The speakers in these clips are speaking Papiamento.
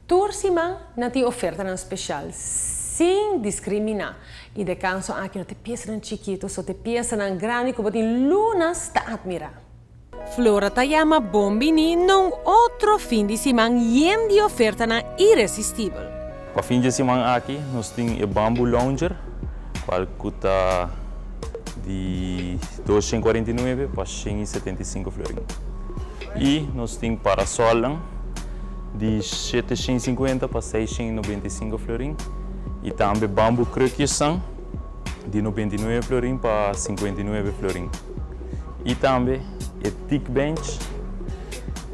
Tur siman nan tin ofertanan special sin discrimina y den caso aki no ta piesanan chikito so ta piesanan grandi cu bo tin lunas ta admira. Flora ta yama bon bini na un otro fin di siman yen di ofertanan iresistibel. Pa fin di siman aki nos tin e Bamboo Lounger cual cu ta di 249 pa 175 florin y nos tin parasolnan di 750 pa 695 florin y tambe bamboo krukjesnan di 99 florin pa 59 florin y tambe e teak bench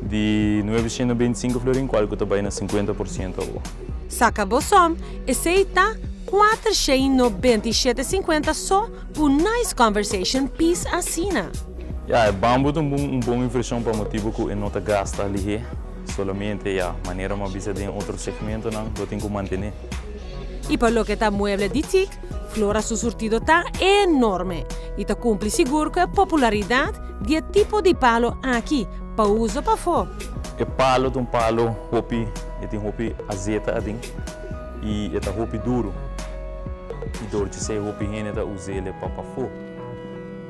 di 925 florin cual cu ta bay na 50% awo. Saca bo som, esey ta 497,50 so pa un nice conversation piece asina. Ja, e bamboo ta un bon inversion pa motibo cu e no ta gasta lihe, solamente ja, manera m'a bisa den otro segmentonan, bo tin cu mantene. Y pa loke ta mueble di teak, Flora su surtido ta enorme y ta cumpli sigur cu e popularidad di e tipo di palo aki pa uso pafo. E palo ta un palo hopi, e tin hopi azeta aden y e ta hopi duro. Y door di esey hopi hende ta us'e pa pafo.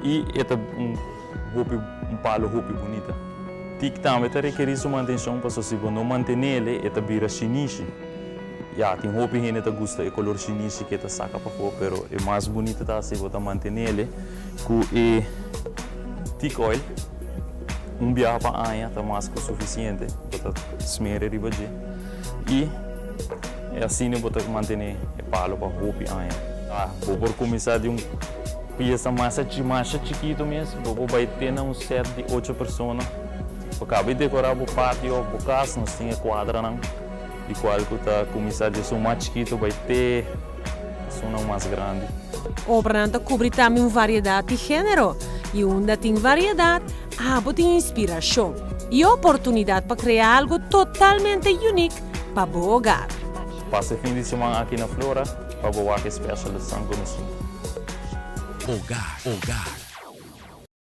Y e ta un palo hopi bunita. Teak tambe ta rekeri su mantencion, paso si bo no mantene, e ta bira shinishi. Ja, tin hopi hende ta gusta e color shinishi cu e ta saca pafo, pero e mas bunita ta si bo ta mantene cu e teak oil. Un biaha pa aña ta mas cu suficiente, bo ta smeer riba dje. Y asina bo ta mantene e palo pa hopi aña. Ah, bo por cuminsa di un pieza mas chikito mes, bo por bay te un set di 8 persona. Pa caba decora bo patio, bo cas, nos tin e cuadranan di cual cu ta cuminsa di un mas chikito bay te un mas grandi. Obranan ta cubri tambe un variedad di genero y unda tin variedad, abo tin inspiracion y oportunidad pa crea algo totalmente unico pa bo hogar. Pasa fin di siman aki na Flora pa bo wak special san conoci. Hogar, hogar.